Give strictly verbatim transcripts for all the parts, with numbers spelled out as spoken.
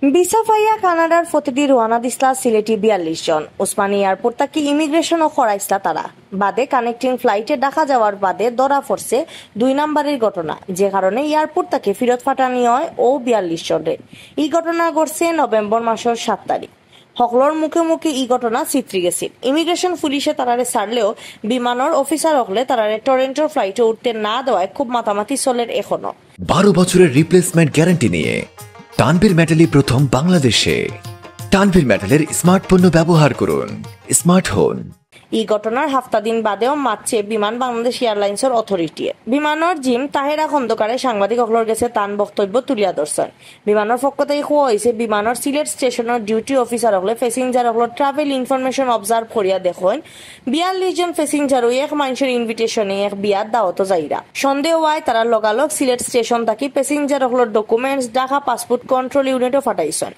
ভিসা পাইয়া কানাডার পথেদি রওয়ানা দিছলা সিলেটি বিয়াল্লিশ জন। উসমানী এয়ারপোর্ট থাকি ইমিগ্রেশনও করাইছলা তারা। বাদে কানেক্টিং ফ্লাইটে ঢাকা যাওয়ার বাদে ধরা পড়ছে দুই নাম্বারির ঘটনা, যে কারণে এয়ারপোর্ট থাকি ফিরত ফাটানি অয় অউ বিয়াল্লিশ জনরে। ই ঘটনা ঘটছে নভেম্বর মাসর সাত তারিখ। হকলর মুখে মুখে ই ঘটনা ছিতরি গেছিল। ইমিগ্রেশন পুলিশে তারারে ছাড়লেও বিমানর অফিসার হকলে তারারে টরন্টোর ফ্লাইটে উঠতে না দেওয়ায় খুব মাতামাতি চলের এখনো। বারো বছরের রিপ্লেসমেন্ট গ্যারান্টি নিয়ে তানভীর মেটালি প্রথম বাংলাদেশে। তানভীর মেটালের স্মার্ট পণ্য ব্যবহার করুন, স্মার্ট হন। ই ঘটনার হাফতা দিন বাদেও মাতছে বিমান বাংলাদেশ এয়ারলাইন্সর অথরিটিয়ে। বিমানর জিম তাহেরা খন্দকারে সাংবাদিক হকলর গেছে তান বক্তব্য তুলিয়া ধরছইন। বিমানর পক্ষ থাকি কওয়া অইছে, বিমানর সিলেট স্টেশনর ডিউটি অফিসার হকলে প্যাসেঞ্জার হকলর ট্রাভেল ইনফরমেশন অবজার্ভ করিয়া দেখইন বিয়াল্লিশ জন প্যাসেঞ্জার অউ এক মানষর ইনভিটেশনে এক বিয়ার দাওয়াতো যাইরা। সন্দেহ অওয়ায় তারা লগালগ সিলেট স্টেশন থাকি প্যাসেঞ্জার হকলর ডকুমেন্টস ঢাকা পাসপোর্ট কন্ট্রোল ইউনিটো ফাটাইছইন।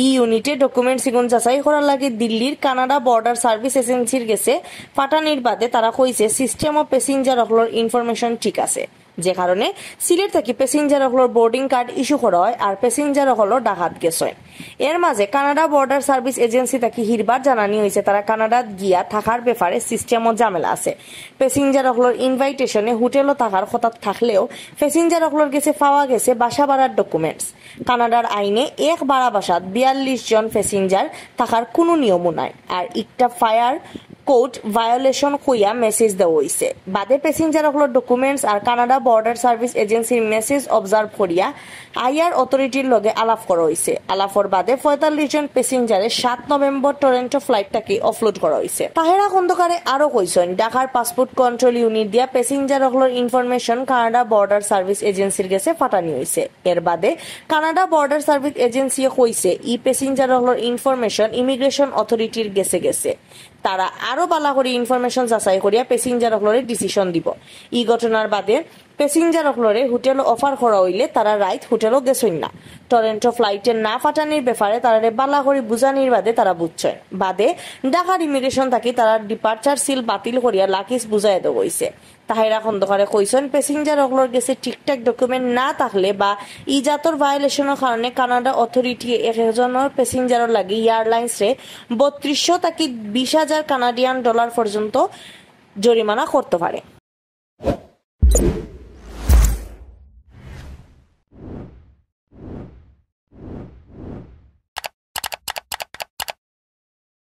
ই ইউনিটে ডকুমেন্টস ইগুন যাচাই করার লাগি দিল্লির কানাডা বর্ডার সার্ভিস এজেন্সির গেছে ফাটানির বাদে তারা কইছে সিস্টেমো প্যাসেঞ্জার হকলর ইনফরমেশন ঠিক আছে, যে কারণে সিলেট থাকি প্যাসেঞ্জার হকলর বোর্ডিং কার্ড ইস্যু করা অয় আর প্যাসেঞ্জার হকলও ঢাকাত গেছইন। এর মাঝে কানাডা বর্ডার সার্ভিস এজেন্সি থাকি হিরবার জানানি অইছে তারা কানাডাত গিয়া থাকার ব্যাপারে সিস্টেমো ঝামেলা আছে। প্যাসেঞ্জার হকলর ইনভাইটেশনে হোটেলো থাকার কথা থাকলেও প্যাসেঞ্জার হকলর গেছে পাওয়া গেছে বাসা ভাড়ার ডকুমেন্টস। কানাডার আইনে এক ভাড়া বাসাত বিয়াল্লিশ জন প্যাসেঞ্জার থাকার কুনু নিয়মও নাই। আর ইকটা ফায়ার কোড ভায়োলেশন কইয়া মেসেজ দেওয়া অইছে। বাদে প্যাসেঞ্জার হকলর documents are Canada border service এজেন্সির মেসেজ অবজার্ভ করিয়া আইআর অথরিটির লগে আলাপ করা অইছে। আলাপর বাদে পঁয়তাল্লিশ জন প্যাসেঞ্জারে সাত নভেম্বর টরন্টো ফ্লাইট থাকি অফলোড করা অইছে। তাহেরা খন্দকারে আরো কইছইন, ঢাকার পাসপোর্ট কন্ট্রোল ইউনিট দিয়া প্যাসেঞ্জার হকলর ইনফরমেশন কানাডা বর্ডার সার্ভিস এজেন্সির গেছে ফাটানি অইছে। এর বাদে কানাডা বর্ডার সার্ভিস এজেন্সিয়ে কইছে ই প্যাসেঞ্জার হকলর ইনফরমেশন ইমিগ্রেশন অথরিটির গেছে গেছে। তারা আরো বালা করি ইনফরমেশন যাচাই করিয়া প্যাসেঞ্জার হকলরে ডিসিশন দিব। ই ঘটনার বাদে প্যাসেঞ্জার হকলরে হোটেলো অফার করা অইলে তারা রাইত হোটেলো গেছইন না। টরন্টো ফ্লাইটে না ফাটানির ব্যাপারে তারারে বালা করি বুঝানির বাদে তারা বুঝছইন। বাদে ঢাকার ইমিগ্রেশন থাকি তারার ডিপার্চার সিল বাতিল করিয়া লাকিস বুঝাই দেওয়া অইছে। তাহেরা খন্দকারে কইছইন, প্যাসেঞ্জার হকলর গেছে ঠিকঠাক ডকুমেন্ট না থাকলে বা ই জাতর ভায়োলেশনর কারণে কানাডা অথরিটিয়ে এক একজনর প্যাসেঞ্জারর লাগি এয়ারলাইন্সরে বত্রিশশো থাকি বিশ হাজার কানাডিয়ান ডলার পর্যন্ত জরিমানা করতো পারে।